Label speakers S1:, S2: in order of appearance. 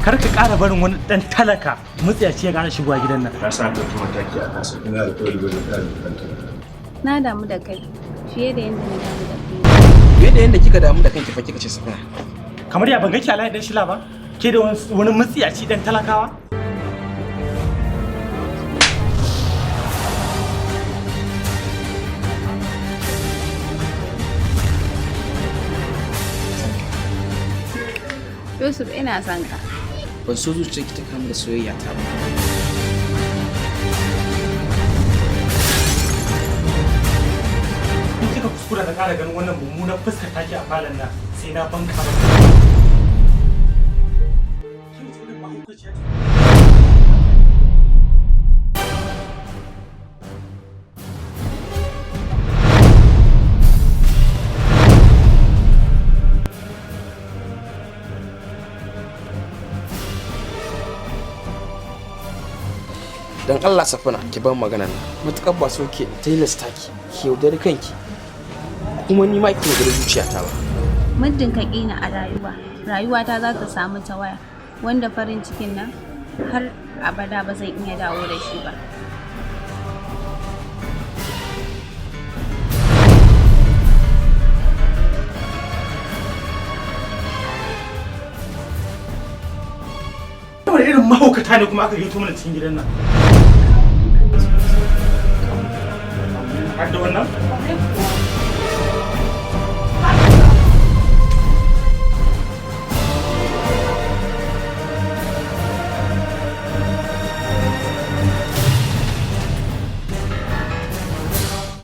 S1: Kar ka ƙara barin wani ɗan talaka mutsiyaci ya ƙara shigowa gidan nan.
S2: Na sa ɗauki mataki a kansa, ina alƙawari ba zai ƙara kanta.
S3: Na damu da kai fiye da yadda na damu da kai.
S4: Fiye da yadda kika damu da kanki fa kika ce, Safina.
S1: Kamar ya ban ga ki a layin ɗan shila ba? Ke da wani mutsiyaci ɗan talakawa?
S3: Yusuf, ina son ka.
S4: Ban so zuciyarki ta kama da soyayya ta ba.
S1: In kika kuskura na ƙara ganin wannan mummunar fuskar taki a falon nan, sai na banka maka. Ki wace irin mahaukaciya ce?
S4: Dan Allah, Safina, ki bar magana nan. Matukar ba so ke tilasta ki ki yaudari kanki kuma ni ma ki yaudari zuciyata ba.
S3: Muddin ka ƙina a rayuwa, rayuwata za ta samu tawaya wanda farin cikin nan har abada ba zan iya dawo da shi ba.
S1: Wani irin mahaukata ne kuma aka gayyato mana cikin gidan nan? Har da wannan?